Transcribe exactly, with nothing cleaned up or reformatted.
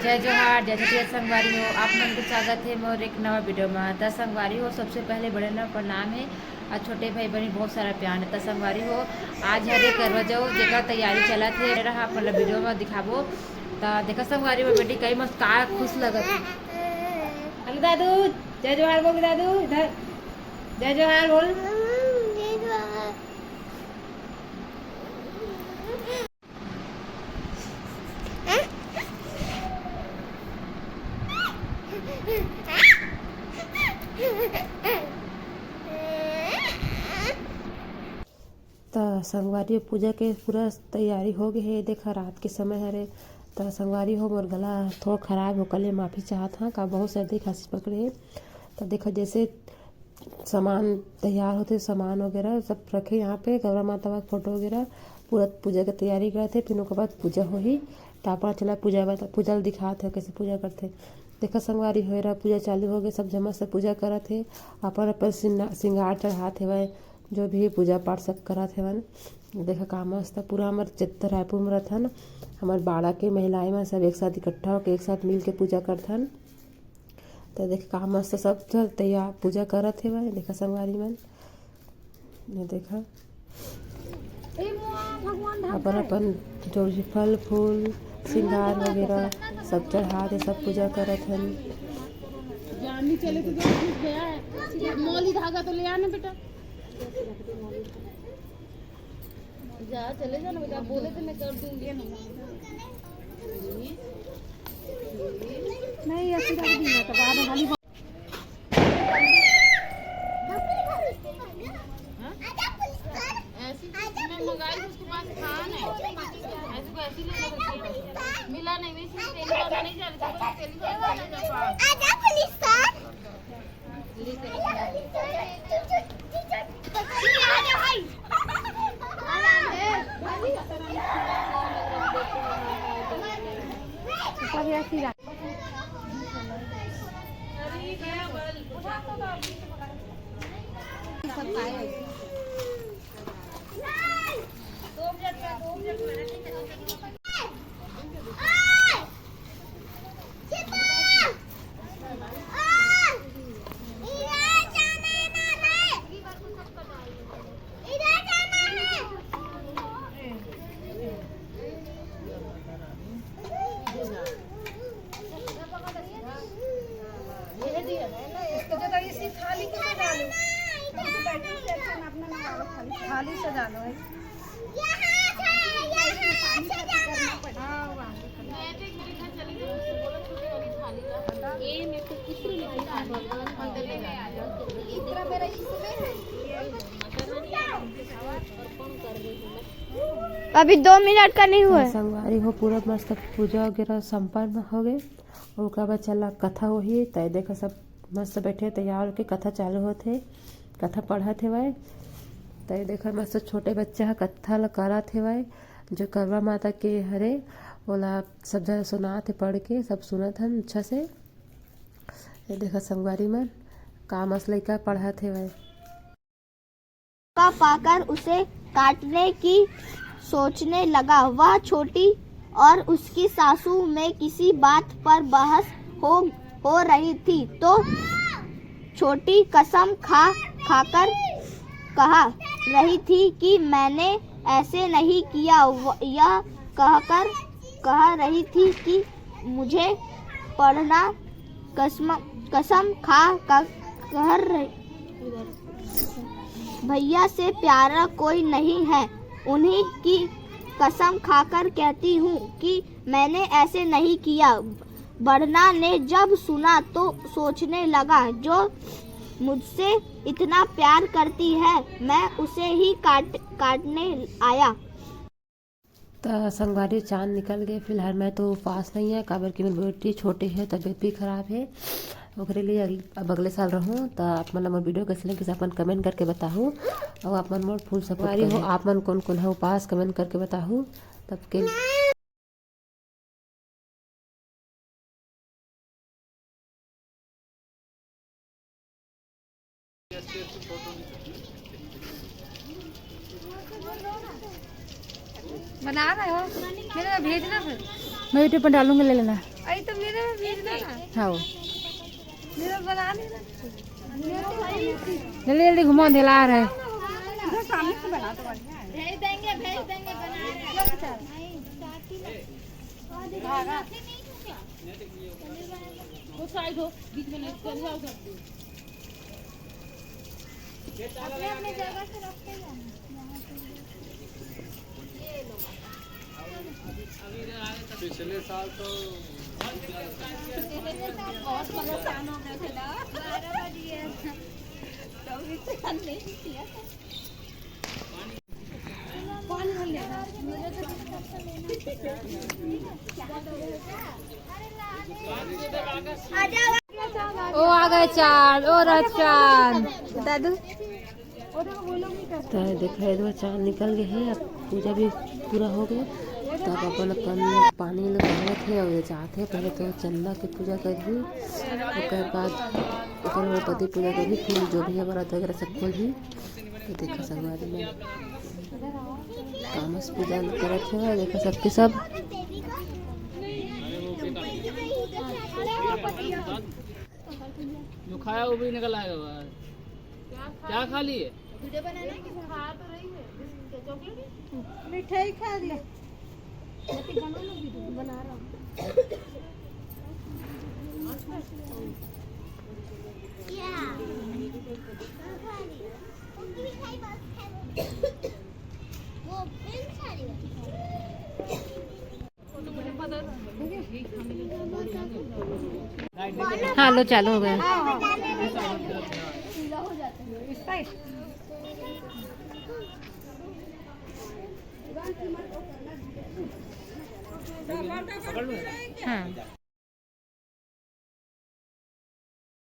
जय जोहार, जय छत्तीसगढ़ संगवारी हो, आप मन के स्वागत हे मोर एक नवा वीडियो में। त संगवारी हो, सबसे पहले बड़े न प्रणाम हे और छोटे भाई बहन बहुत सारा प्यार हे। त संगवारी हो, आज हरे करवा चौथ, जेकर तैयारी चलत हे, रहा आप मन ला वीडियो में दिखाबो। त देखा संगवारी हो, बेटी कई मस्त का खुश लगत हे। हेलो दादू, जय जोहार बोल दादू, इधर जय जोहार बोल। त संगवारी हो, पूजा के पूरा तैयारी हो गे हे। देखा, रात के समय हरे, त संगवारी हो, मोर गला थोड़ा खराब हो, ओकर ले माफी चाहत हंव, का बहुत सर्दी खांसी पकड़े हे। त देखा, जैसे सामान तैयार होथे, सामान वगैरह सब रखे यहाँ पे, गौरा माता का फोटो वगैरह, पूरा पूजा के तैयारी करत हे। फिर ओकर बाद पूजा होही, त अपन चला पूजा बता-, पूजा ल दिखात हे, कैसे पूजा करथे। देखा संगवारी हो, पूजा चालू हो गे, सब झन मस्त पूजा करत हे, अपन अपन सिंगा-, सिंगार चढ़ात हेवय, जो भी पूजा पाठ सब करत हेवन। देखा का मस्त, पूरा हमर जितना रायपुर में रथन, हमर बाड़ा के महिलाएं मन सब एक साथ इकट्ठा होके एक साथ मिल के पूजा करथन। त देख का मस्त सब झन तैयार पूजा करत हेवय। देखा संगवारी मन, ये देखा अपन अपन जो भी फल फूल सिंगार वगैरह सब चढ़ा के सब पूजा करत हन। जानी चले तो जो कुछ गया है, मौली धागा तो ले आना बेटा। जा, चले जा ना बेटा, बोले तो मैं कर दूंगी। नहीं, ऐसे रख दूंगा तो बाद में खाली ऐसी मैं मंगाई थी, उसके पास था नहीं। ऐसी को ऐसी ले लो, मिला नहीं, मैं इसलिए तेली वाला नहीं जा रही थी, बोली तेली वाला नहीं जा पा। थाली सजा लो। अभी दो मिनट का नहीं हुआ है। संगवारी हो, पूरा मस्त पूजा वगैरह संपन्न हो गए। ओकर बाद चला कथा होही। तय देखा सब मस्त बैठे तैयार होके कथा चालू होत हे, कथा पढ़त हेवय। तय देखा मस्त छोटे बच्चा ह कथा ल करत हेवय, जो करवा माता के हरे, ओला सब झन सुनात हे पढ़ के, सब सुनत हन अच्छा से। ये देखा संगवारी मन, का मस्त लइका पढ़त हेवय। मौका पाकर उसे काटने की सोचने लगा। वह छोटी और उसकी सासू में किसी बात पर बहस हो, हो रही थी, तो छोटी कसम खा, खाकर कहा रही थी कि मैंने ऐसे नहीं किया। व-, यह कहकर कह रही थी कि मुझे पढ़ना कसम, कसम खा कर कह रही, भैया से प्यारा कोई नहीं है। उन्हीं की कसम खाकर कहती हूँ कि मैंने ऐसे नहीं किया। बढ़ना ने जब सुना तो सोचने लगा, जो मुझसे इतना प्यार करती है, मैं उसे ही काट, काटने आया। त संगवारी, चांद निकल गए। फिलहाल मैं तो उपास नहीं है, काबर कि मोर बेटी छोटे है, तबीयत भी खराब है, ओकरे लिए अगले, अब अगले साल रहूँ। त आप मन ला मोर वीडियो कैसे लगिस, अपन कमेंट करके बताहू, और आप मन मोर फुल सपोर्ट करहू। आप मन कौन कौन है उपास, कमेंट करके बताहू। तब के बना रहे हो, मेरे को भेजना फिर। मैं YouTube पर डालूंगी, ले लेना। अरे तो हाँ। जल्दी जल्दी घुमा, अंधेला रहा है। भेज देंगे, भेज देंगे, बना रहे हैं। वो साइड हो, बीच में नहीं, चल जाओ उधर। अपने अपने जगह से रखते जाना। पिछले साल तो बहुत परेशान हो गए थे ना। बारह बज गया था। तो भी ध्यान नहीं किया था। ओ आ गए चांद, ओ रहा चांद। दादू। तो देखा, इधर चांद निकल गए हैं। अब पूजा भी पूरा हो गया। तब अपन अपन पानी लगावत है और ये जात है। पहले तो चंदा के पूजा करही, ओकर बाद ओकर बाद पति पूजा करही, फिर जो भी है व्रत वगैरह सब खोलही। तो देखा संगवारी में कामस पूजा करत है। देखा सबके सब जो खाया वो भी निकल आएगा बाहर। क्या खा लिए? वीडियो बनाना है कि खा तो रही है। चॉकलेट है? मिठाई खा रही है। बना रहा हूँ। हाँ, लो, चालू हो गया। हाँ।